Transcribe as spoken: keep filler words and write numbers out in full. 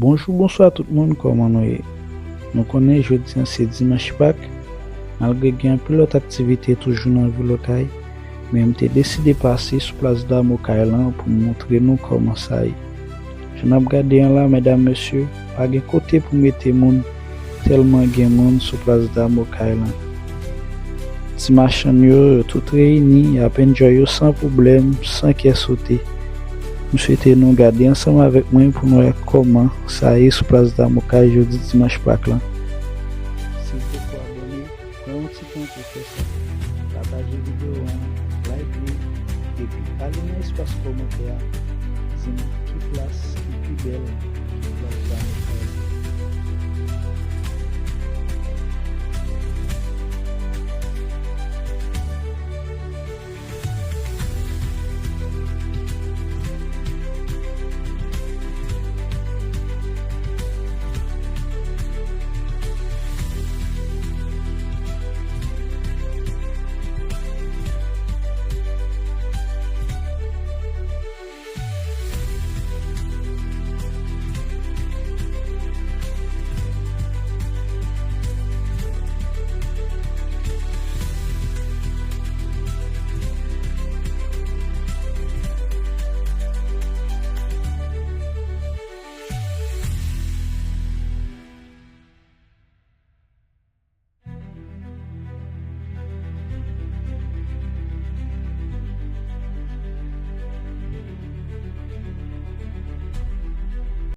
Bonjou, bonswa tout moun, kòman nou ye? Nou konnen jodi an se dimanch Pak, malgre gen anpil lòt aktivite toujou nan vil Okay, men m te deside pase sou plas dam Okay lan pou m montre nou kòman sa ye. Jan n ap gade an la, medam, mesye, pa gen kote pou mete moun, tèlman gen moun sou plas dam Okay lan. Ti machann yo, yo tout reyini, y ap enjoy yo san pwoblèm, san kè sote. M swete nou gade ansanm avèk mwen pou n wè kòman sa ye sou plas dam Okay jodi dimanch Pak lan. Si w poko abòne, pran yon ti tan pou fè sa. Pataje videyo an, like li, epi ale nan espas kòmantè a, di m ki plas ki pi bèl